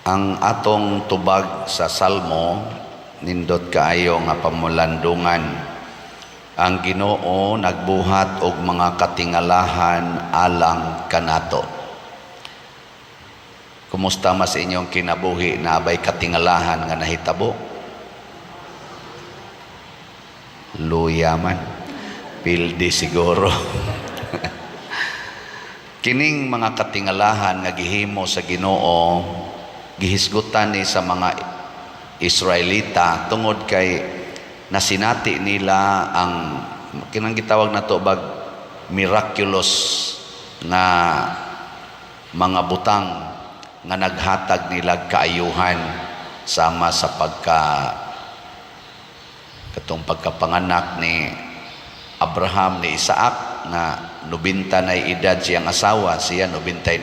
Ang atong tubag sa Salmo, nindot kaayo nga pamulandungan. Ang Ginoo nagbuhat og mga katingalahan alang kanato. Kumusta mas inyong kinabuhi? Naa bay katingalahan nga nahitabo? Luya man. Pildi siguro. Kining mga katingalahan nga gihimo sa Ginoo, gihisgutan ni sa mga Israelita tungod kay nasinati nila ang kinang gitawag nato bag miraculous nga mga butang nga naghatag nila kaayuhan, sama sa pagka katong pagkapanganak ni Abraham ni Isaac nga 90 na edad siyang asawa, siya 99,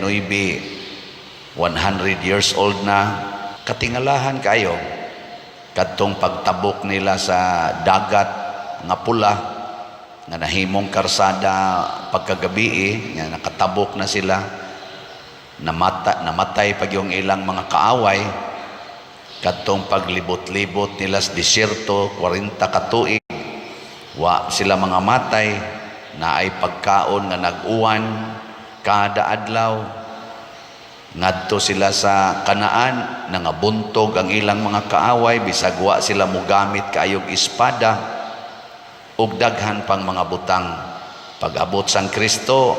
100 years old na. Katingalahan kayo kadtong pagtabok nila sa Dagat nga Pula nga nahimong karsada pagkagabi, nga nakatabok na sila, namatay pag yung ilang mga kaaway. Kadtong paglibot-libot nila sa disyerto 40 ka tuig, wa sila mga matay, naay pagkaon nga nag-uwan kada adlaw. Ngadto sila sa Kanaan, nangabuntog ang ilang mga kaaway bisag wa sila mogamit kaayog espada, ug daghan pang mga butang. Pag-abot sang Kristo,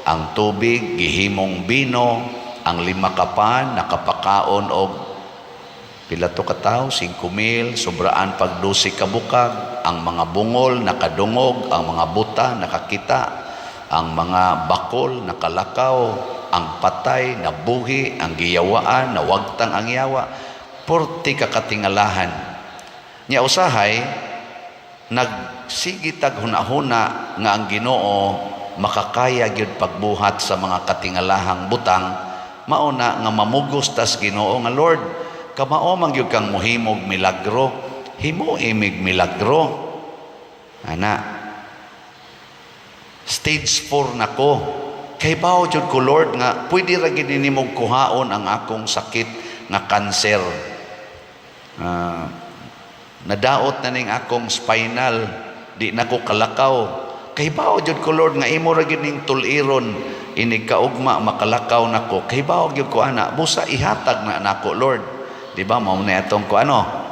ang tubig gihimong bino, ang 5 ka pan nakapakaon og pila to ka tawo, 5,000, sobraan pag 12 ka bukag, ang mga bungol nakadungog, ang mga buta nakakita, ang mga bakol nakalakaw, ang patay nabuhi, ang giyawaan nawagtang ang yawa. Porti kakatingalahan. Nya usahay nagsige tag hunahuna nga ang Ginoo makakaya gyud pagbuhat sa mga katingalahang butang, mao na nga mamugos tas Ginoo nga, "Lord, kamao man gyud kang mohimog milagro, himo imig milagro." Ana, stage 4 na ko, kay bawo jud ko, Lord, nga pwede ra gid nimo kuhaon ang akong sakit nga kanser. Nadaot na ning akong spinal, di na ko kalakaw. Kay bawo jud ko, Lord, nga imo ra gid ning tuliron, inig kaugma makalakaw nako. Kay bawo gyud ko ana, busa ihatag na nako, Lord. Di ba mao na atong ko ano?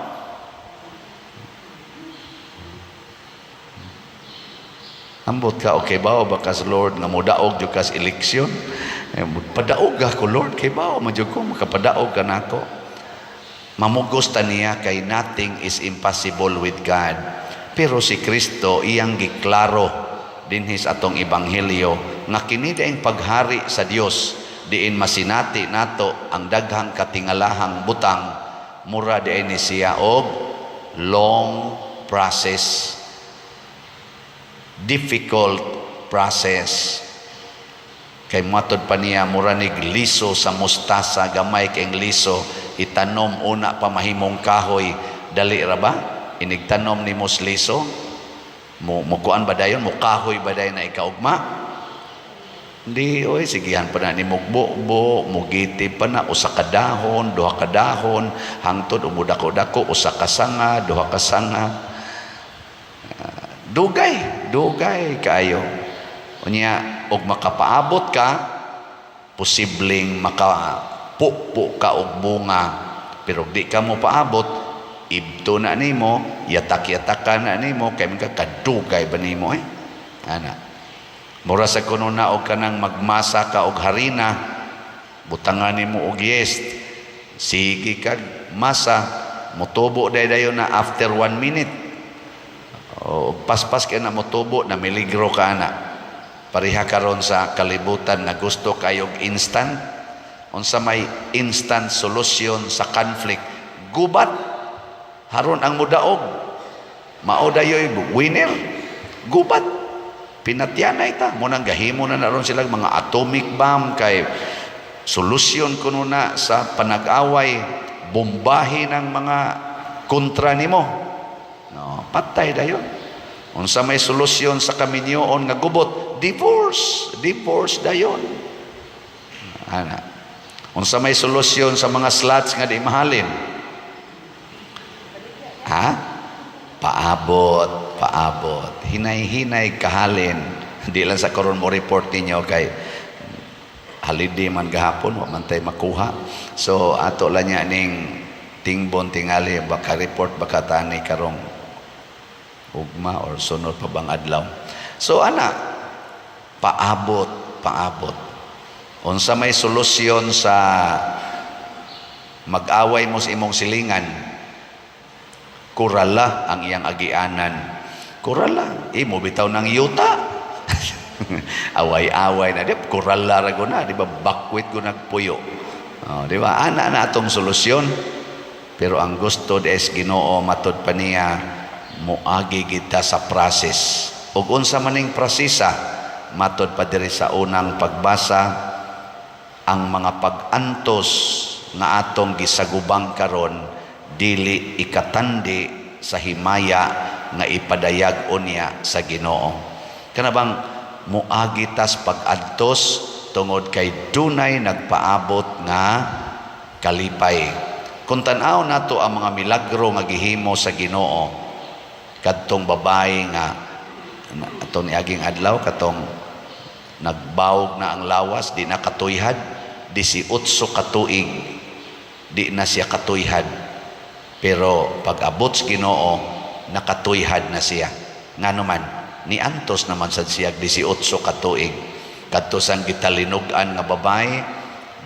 Ambot ka, okay ba o bakas, Lord, nga modaog jud kas eleksyon. Eh, padaog ako, Lord, kay ba o man ko makapadaog ka nako. Mamugos ta niya kay nothing is impossible with God. Pero si Kristo iyang giklaro dinhi sa atong ebanghelyo nga kini daing paghari sa Dios diin masinati nato ang daghang katingalahang butang, mura diay ni siya og long process, difficult process. Kay matod pa niya, mura nig liso sa mustasa, gamay kay liso, itanom una pa mahimong kahoy. Dali ra ba inig tanom nimo liso? Mo mukuan ba dayon, mo kahoy ba dayon na ikaugma? Hindi, oy, sigihan pa na ni mugbo, mugiti pa na usa ka dahon, duha ka dahon, hangtod umudako-dako, usa ka sanga, duha ka sanga. Dugay, dugay kaayo. Unya, og makapaabot ka, posibleng makapupo ka og bunga. Pero di ka mo paabot, ibto na nimo, yatak-yatakan na nimo, kay man ka kadugay ba nimo eh. Ana. Mura sa kuno na og kanang magmasa ka og harina, butangan nimo og yeast, sige kag masa, motubo day dayon na after 1 minute. O paspas kay na motubo na, miligro ka ana. Pareha karon sa kalibutan nga gusto kayog instant. Unsa may instant solution sa conflict? Gubat. Haron ang mudaog. Mao dayoy winner. Gubat. Pinatyanay ta. Munang gahimo na naron sila mga atomic bomb kay solusyon kuno na sa panag-away, bombahin ang mga kontra nimo. No, patay dayon. Unsa may solusyon sa kaminyoon nga gubot? Divorce, divorce dayon. Ana. Unsa may solusyon sa mga slots nga di mahalin? Ha? Paabot, paabot. Hinay-hinay kahalin. Di lang sa karon mo report ninyo kay holiday man gahapon, wa man tay makuha. So ato lang niya ning tingbon tingali, baka report baka tani karong ugma or sunod pa bang adlaw. So ana, paabot, paabot. Unsa may solusyon sa mag-away mo sa imong silingan? Kurala ang iyang agianan. Kurala, imo bitaw ng yuta. Away-away na di kurala ra na, di ba, bakwit ko nagpuyo. Oh, di ba? Ana na atong solusyon. Pero ang gusto des Ginoo, matud pa niya, moagi kita sa process. Ug unsa maning prosesa? Matud pa diri sa unang pagbasa, ang mga pag-antos nga atong gisagubang karon dili ikatandi sa himaya nga ipadayag unya sa Ginoo. Kana bang moagi tas pag-antos tungod kay dunay nagpaabot nga kalipay. Kung tan-aw nato ang mga milagro nga gihimo sa Ginoo, kadtong babae nga ato niaging adlaw, katong nagbawog na ang lawas, di na katuyhad, 18 katuig di na siya katuyhad, pero pag abot sa Ginoo, nakatuyhad na siya. Ngano man niantos naman sad siya 18 katuig. Kadto sang gitalinog-an nga babae,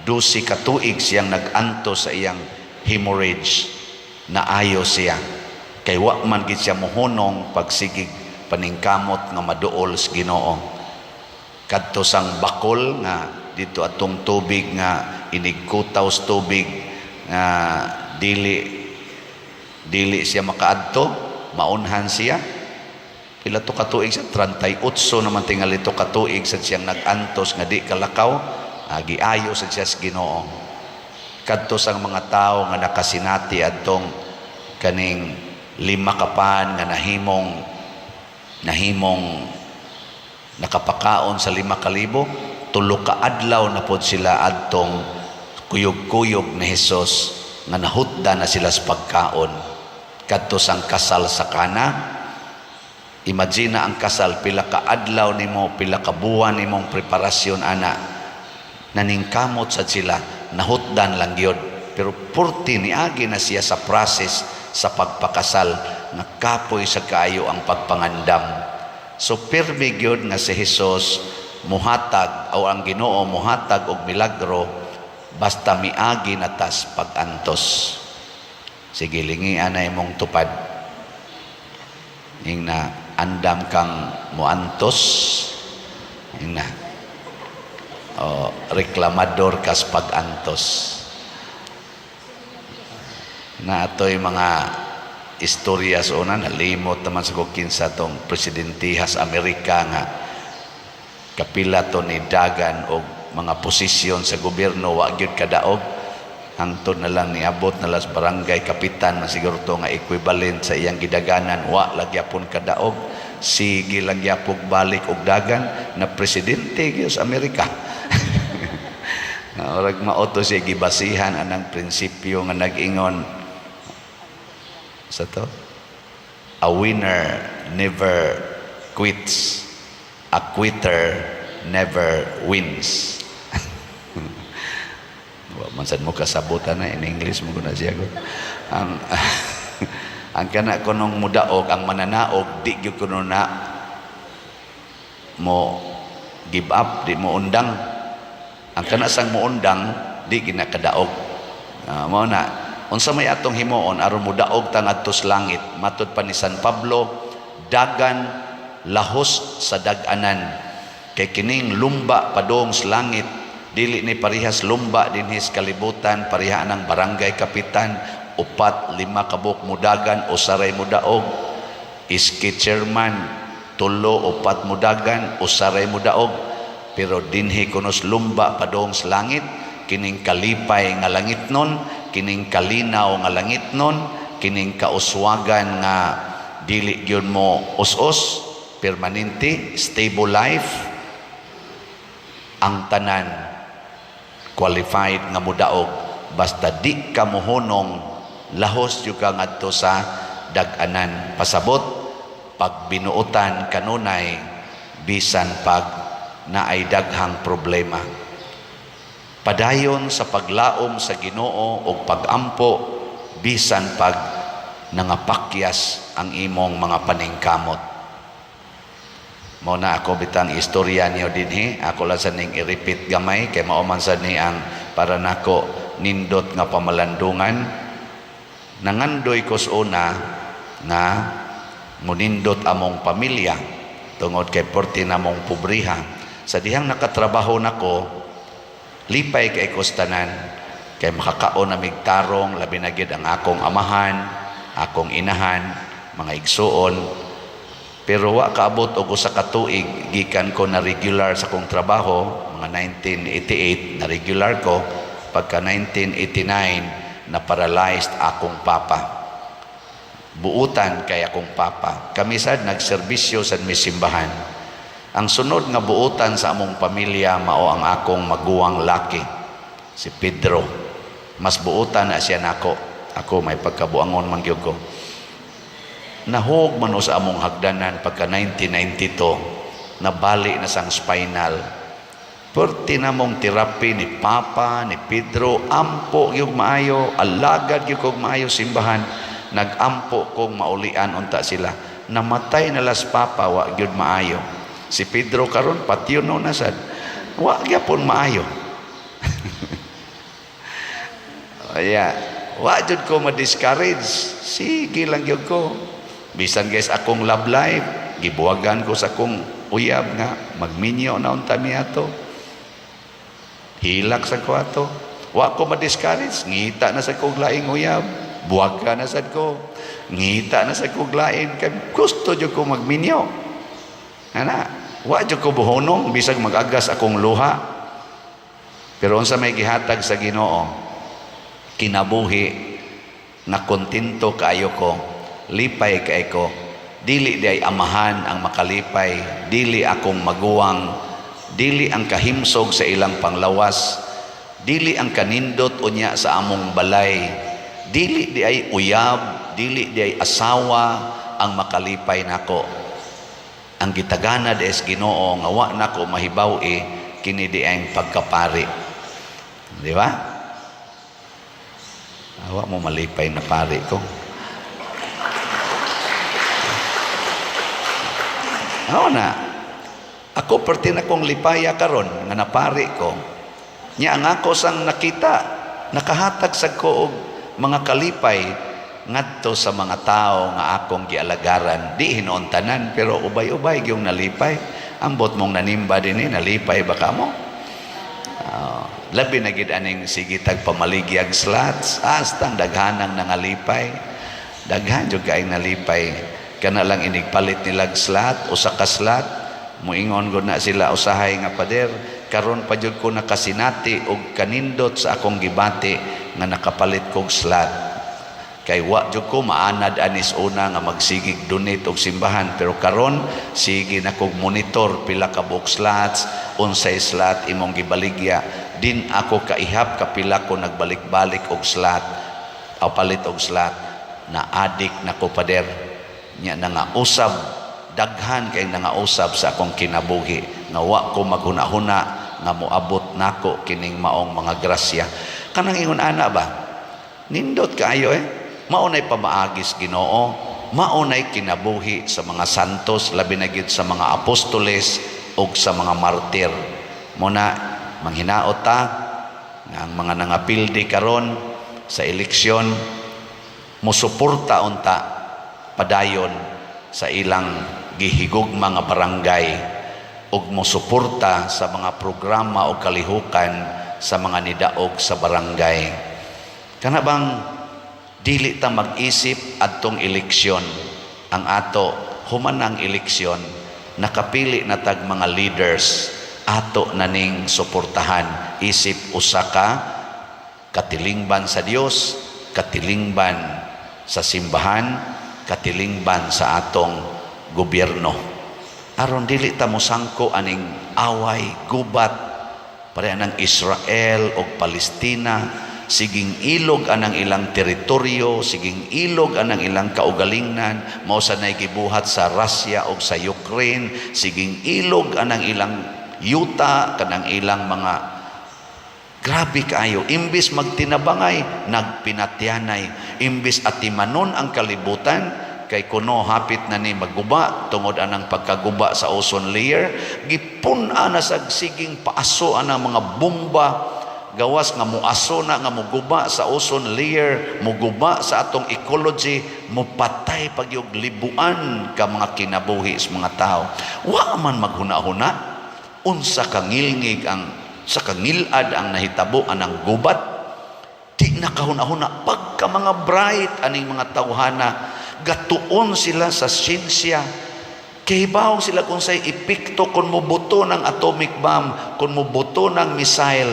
12 katuig siyang nag-antos sa iyang hemorrhage, naayo siya kay wa man gid siya mohunong pagsigig paningkamot nga maduol sa Ginoo. Kadto sang bakol nga dito atong tubig nga inigkutaw sa tubig nga dili dili siya makaadto, maunhan siya. Pila to katuig siya? 38 naman tingali to katuig sad siyang nag-antos nga di kalakaw, giayo sad siya sa Ginoo. Kadto sang mga tao nga nakasinati adtong kaning lima ka pan nga nahimong nahimong nakapakaon sa 5,000, 3 ka adlaw na pod sila adtong kuyog-kuyog ni Hesus nga nahutda na sila sa pagkaon. Kadto sang kasal sa Kana, imagine na ang kasal, pila ka adlaw nimo, pila ka buwan nimong preparasyon ana, naningkamot sad sila, nahutdan lang gyud. Pero purti niagi na siya sa process sa pagpakasal nga kapoy sa kaayo ang pagpangandam. So pirmi gyud nga si Hesus muhatag o ang Ginoo muhatag og milagro basta miagi na tas pag-antos. Sige, lingian na imong tupad. Ing na andam kang muantos, ing na o reklamador kas pag-antos. Na atoy mga istorya sa una, nalimot naman sa kung kinsa tong presidentihas Amerika nga kapila to ni dagan og mga posisyon sa gobyerno, wa gyud kadaog, hangtod na lang niabot na lang sa barangay kapitan man siguro to nga equivalent sa iyang gidaganan, wa lagyapon kadaog. Sige lang gyapog balik og dagan, na presidente gyud sa Amerika. Orag mao to siya gibasihan anang prinsipyo nga nag-ingon sa to, "A winner never quits, a quitter never wins." Wa man sad mo kasabutan na in English mo na siya ko. Ang kana kunong mudaog, ang mananaog, di gyud kuno na mo give up, di mo undang. Ang kana sang moundang, di ginakadaog. Mao na unsa may atong himuon aron modaog ta ngadto sa langit? Matud pa ni San Pablo, dagan lahos sa dag-anan, kay kining lumba padung sa langit dili ni parihas lumba dinhi sa kalibutan. Pareha ng barangay kapitan, upat lima kabuk mudagan, usaray mudaog. Iski chairman, tulo upat mudagan, usaray mudaog. Pero dinhi kunos lumba padung sa langit, kining kalipay nga langit nun, kining kalinaw nga langit nun, kining kauswagan nga dili gyud mo us-us, permanente stable life, ang tanan. Qualified nga mudaog, basta di ka mohunong, lahos jud ka ngadto sa dag-anan. Pasabot, pag binuotan kanunay, bisan pag naay daghang problema, padayon sa paglaom sa Ginoo og pagampo bisan pag nangapakyas ang imong mga paningkamot. Mao na ako bitang istorya niyo dinhi. Ako lang sa ning i-repeat gamay kay mao man sad ni ang para nako nindot nga pamalandungan. Nangandoy ko sa una nga munindot among pamilya tungod kay porti namong pobriha. Sa dihang nakatrabaho nako, lipay kay ko sa tanan kay makakaon namig tarong, labi na gid ang akong amahan, akong inahan, mga igsuon. Pero wa kaabot og usa ka tuig gikan ko na regular sa akong trabaho, mga 1988 na regular ko. Pagka 1989, na paralyzed akong papa. Buutan kay akong papa. Kami sad nagserbisyo sa mi simbahan. Ang sunod nga buutan sa among pamilya mao ang akong maguwang laki, si Pedro. Mas buutan na siya nako. Ako may pagkabuangon man gyud ko. Nahog man sa among hagdanan pagka 1992, nabali na sang spinal. Perti namong therapy ni Papa, ni Pedro, ampo gyud maayo, alagad gyud kog maayo simbahan, nagampo kong maulian unta sila. Namatay na las Papa, wa gyud maayo. Si Pedro karon patyon no na sad. Wa gyapon maayo. Aya, wa jud ko ma-discourage. Sige lang gyud ko. Bisan guys akong love life, gibuwagan ko sa akong uyab nga magminyo na unta mi ato. Hilak sa ko ato. Wa ko ma-discourage, ngita na sa kog laing uyab. Buwaga na sad ko. Ngita na sa kog lain kay gusto jud ko magminyo. Ana, wa jud ko buhonong bisag mag-agas akong luha. Pero unsa may gihatag sa Ginoo? Kinabuhi nga kontento kaayo ko, lipay kay ko. Dili di ay amahan ang makalipay, dili akong maguwang, dili ang kahimsog sa ilang panglawas, dili ang kanindot unya sa among balay, dili di ay uyab, dili di ay asawa ang makalipay nako. Ang gitagana des Ginoo nga wa nako mahibaw-i, kini di ay pagkapari. Di ba? Awa mo malipay na pari ko. Ako na. Ako perti na kong lipaya karon nga napari ko. Nya ang ako sang nakita, nakahatag sa ko og mga kalipay ngadto sa mga tao nga akong gialagaran. Di hinuon tanan, pero ubay-ubay gyung nalipay. Ambot mong nanimba dinhi, nalipay ba kamo? Labi na gid aning sige tag pamaligyag slots, hasta ang daghanang nangalipay. Daghan jud kaayong nalipay. Kana lang inigpalit nilag slot, usa ka slot, muingon gud na sila usahay nga, "Pader, karon pa jud ko nakasinati og kanindot sa akong gibati nga nakapalit kog slot. Kay wa jud ko maanad anis una nga magsigig donate og simbahan, pero karon sige na kog monitor pila ka buok slots, unsay slot imong gibaligya. Din ako kaihap kapila ko nagbalik-balik og slot o palit og slot. Na adik na ko, pader." Nya nangausab, daghan kay nangausab sa akong kinabuhi nga wa ko maghuna-huna nga moabot nako kining maong mga grasya." Kanang ingon ana ba, nindot kaayo eh. Mao nay pamaagis Ginoo, mao nay kinabuhi sa mga santos, labi na gyud sa mga apostoles ug sa mga martir. Muna manghinaot ta nga ang mga nangapildi karon sa eleksyon mosuporta unta padayon sa ilang gihigugma nga barangay ug mosuporta sa mga programa o kalihukan sa mga nidaog sa barangay. Kana bang dili ta mag-isip adtong eleksyon, ang ato human ang eleksyon, nakapili na tag mga leaders, ato na ning suportahan isip usa ka katilingban sa Dios, katilingban sa simbahan, katilingban sa atong gobyerno, aron dili ta mosangko aning away, gubat. Pareha ng Israel o Palestina, siging ilog anang ilang teritoryo, siging ilog anang ilang kaugalingnan, mao sa nay gibuhat sa Russia o sa Ukraine, siging ilog anang ilang yuta, kanang ilang mga. Grabe kaayo. Imbis magtinabangay, nagpinatyanay. Imbis atimanon ang kalibutan, kay kuno hapit na ni maguba tungod anang pagkaguba sa ozone layer, gipun-an na sa siging paaso anang mga bomba, gawas nga muaso na nga muguba sa ozone layer, muguba sa atong ecology, mupatay pagyog libuan ka mga kinabuhi sa mga tao. Wa man maghuna-huna unsa ka ngilngig ang sa kangilad ang nahitabo anang gubat. Di nakahuna-huna pagka mga bright aning mga tawhana. Gatuon sila sa siyensya. Kahibaw sila kung say epekto kung mubuto ng atomic bomb, kung mubuto ng missile.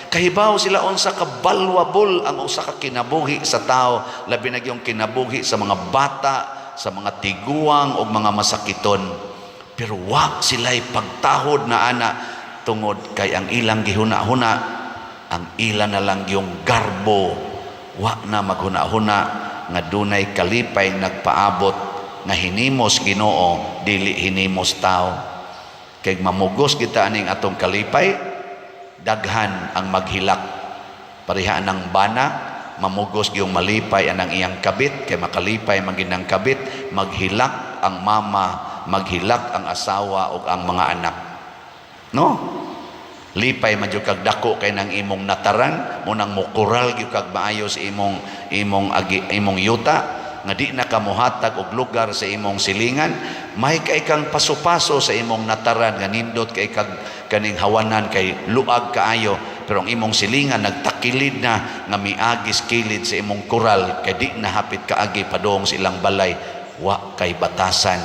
Kahibaw sila unsa ka valuable ang usa ka kinabuhi sa tao, labi na yung kinabuhi sa mga bata, sa mga tiguang o mga masakiton. Pero wa sila'y pagtahod na ana tungod kay ang ilang gihuna-huna, ang ila na lang yung garbo. Wa na maghuna-huna nga dunay kalipay nagpaabot nga hinimos Ginoo, dili hinimos tao. Kay mamugos kita aning atong kalipay, daghan ang maghilak. Pareha ng bana, mamugos yung malipay anang iyang kabit, kay makalipay maginang kabit, maghilak ang mama, maghilak ang asawa ug ang mga anak, no? Lipay man jud kag dako kay nang imong nataran mo, nang mukural gyud kag maayo sa imong imong agi, imong yuta, nga di na ka mohatag og lugar sa imong silingan. May kay kang paso-paso sa imong nataran nga nindot kay kag kaning hawanan kay luag kaayo, pero ang imong silingan nagtakilid na nga miagis kilid sa imong kural kay di na hapit kaagi padung sa ilang balay. Wa kay batasan.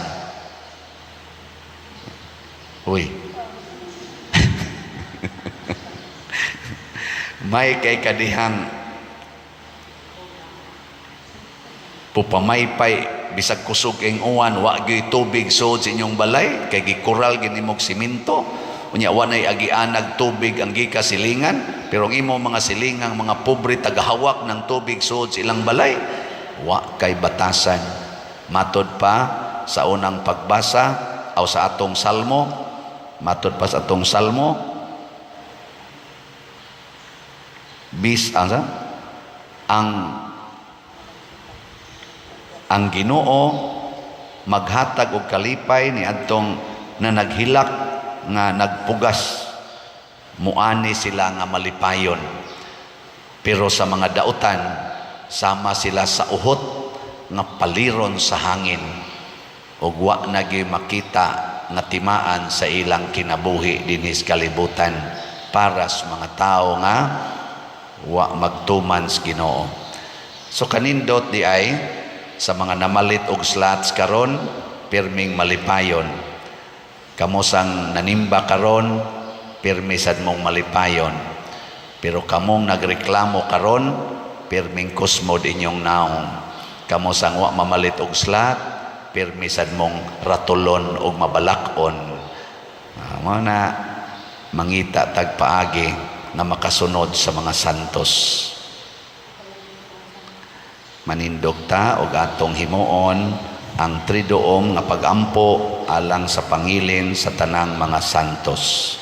Uy, may kay kadihang pupamaypay bisag kusog ing uwan, wa gyud tubig sud sa inyong balay kay gikural gini mog simento. Unya wa nay agianag tubig ang gika silingan, pero ang imo mga silingang mga pobre, tagahawak ng tubig sud sa ilang balay. Wa kay batasan. Matod pa sa unang pagbasa o sa atong salmo, matod pa sa atong salmo, bis asa ang Ginoo maghatag og kalipay ni adtong na naghilak nga nagpugas, muani sila nga malipayon. Pero sa mga dautan, sama sila sa uhot nga paliron sa hangin ug wa na gyud makita nga timaan sa ilang kinabuhi dinhi sa kalibutan, para sa mga tao nga wa magtuman sa Ginoo. So kanindot di ay sa mga namalit og slots karon, pirming malipayon. Kamo sang nanimba karon, pirmi sad mong malipayon. Pero kamong nagreklamo karon, pirming kusmod inyong naong. Kamo sang wa mamalit og slot, pirmi sad mong ratulon og mabalak-on. Mao na mangita tag paagi na makasunod sa mga santos. Manindog ta og atong himuon ang triduom nga pagampo alang sa pangilin sa tanang mga santos.